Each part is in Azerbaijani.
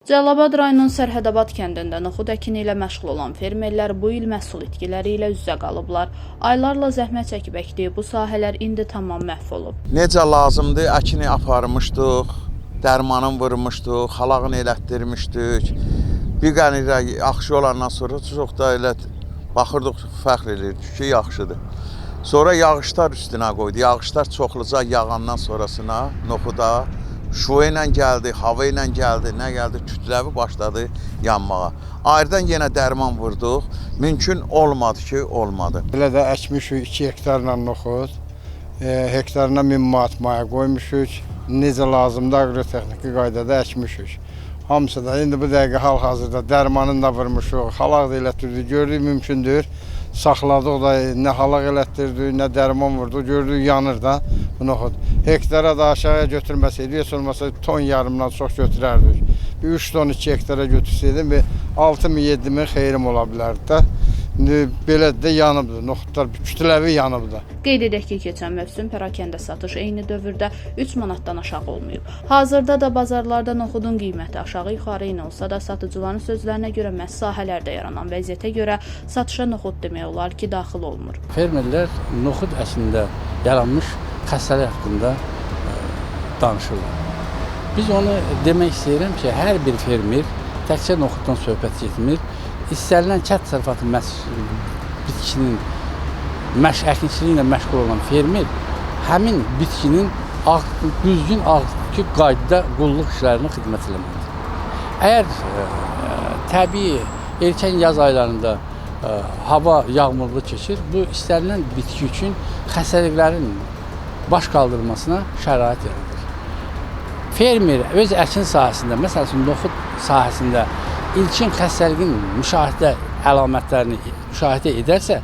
Cəlilabad rayonunun Sərhədabad kəndində noxud əkini ilə məşğul olan fermerlər bu il məhsul itkiləri ilə üz-üzə qalıblar. Aylarla zəhmət çəkib əkdiyi bu sahələr indi tamam məhv olub. Necə lazımdır, əkini aparmışdıq, dərmanın vurmuşduq, xalağını elətdirmişdik. Bir qədər yaxşı olandan sonra çox da elə baxırdıq, fəxr elirdik ki, yaxşıdır. Sonra yağışlar üstünə qoydu. Yağışlar çoxluca yağandan sonrasına noxuda şuva ilə gəldi, hava ilə gəldi, nə gəldi, kütləvi başladı yanmağa. Ayrıdan yenə dərman vurduq. Mümkün olmadı ki, olmadı. Belə də əkmişik 2 hektarla noxud, hektarına 1000 manat maya qoymuşuq. Necə lazımdır aqrotexniki qaydada əkmişik. Hamısı da indi bu dəqiqə hal-hazırda dərmanını da vurmuşuq, xalaq da elətdirdik, gördük mümkündür. Saxladıq da nə xalaq elətdirdik, nə dərman vurduq, gördük yanır da bu noxud. Hektara da aşağıya götürməsəydik, heç olmasa ton yarımdan çox götürərdik. Bir 3 ton 2 hektara götürsəydim, bir 6 min, 7 min xeyrim ola bilərdi də. İndi belə də yanıbdır, noxudlar kütləvi yanıbdır. Qeyd edək ki, keçən mövsüm pərakəndə satış eyni dövrdə 3 manatdan aşağı olmayıb. Hazırda da bazarlarda noxudun qiyməti aşağı-yuxarı eyni olsa da satıcıların sözlərinə görə məhz sahələrdə yaranan vəziyyətə görə satışa noxud demək olar ki, daxil olmur. Fermerlər noxud əkinində yaranmış xəstəlik haqqında danışırlar. Biz onu demək istəyirəm ki, hər bir fermer təkcə noxuddan söhbət getmir. İstənilən kənd təsərrüfatı bitkinin əkinçiliyi ilə məşğul olan fermer həmin bitkinin düzgün ağırki qaydada qulluq işlərini xidmət eləməlidir. Əgər təbii erkən yaz aylarında hava yağmurlu keçir, bu istənilən bitki üçün xəstəliklərin baş qaldırmasına şərait yaradır. Fermer öz əkin sahəsində, məsəl üçün noxud sahəsində ilkin xəstəliyin müşahidə əlamətlərini müşahidə edərsə,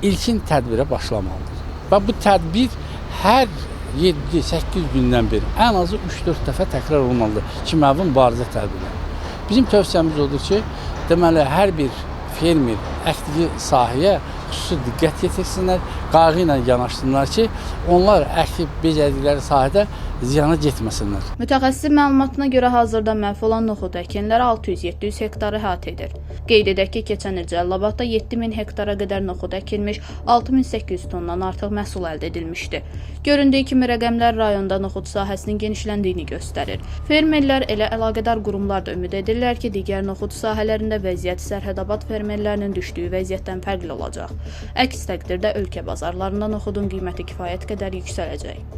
ilkin tədbirə başlamalıdır. Və bu tədbir hər 7-8 gündən bir, ən azı 3-4 dəfə təkrar olmalıdır kimyəvi mübarizə tədbirləri. Bizim tövsiyəmiz odur ki, deməli, hər bir fermer əkdiyi sahəyə xüsusi diqqət yetirsinlər, qayğı ilə yanaşsınlar ki, onlar əkib becərdikləri sahədə ziyana getməsinlər. Mütəxəssisin məlumatına görə hazırda məhv olan noxud əkinləri 600-700 hektarı əhatə edir. Qeyd edək ki, keçən il Cəlilabadda 7000 hektara qədər noxud əkilmiş, 6800 tondan artıq məhsul əldə edilmişdi. Göründüyü kimi rəqəmlər rayonda noxud sahəsinin genişləndiyini göstərir. Fermerlər elə əlaqədar qurumlar da ümid edirlər ki, digər noxud sahələrində vəziyyət Sərhədabad fermerlərinin düşdüyü vəziyyətdən fərqli olacaq. Əks təqdirdə ölkə bazarlarında noxudun qiyməti kifayət qədər yüksələcək.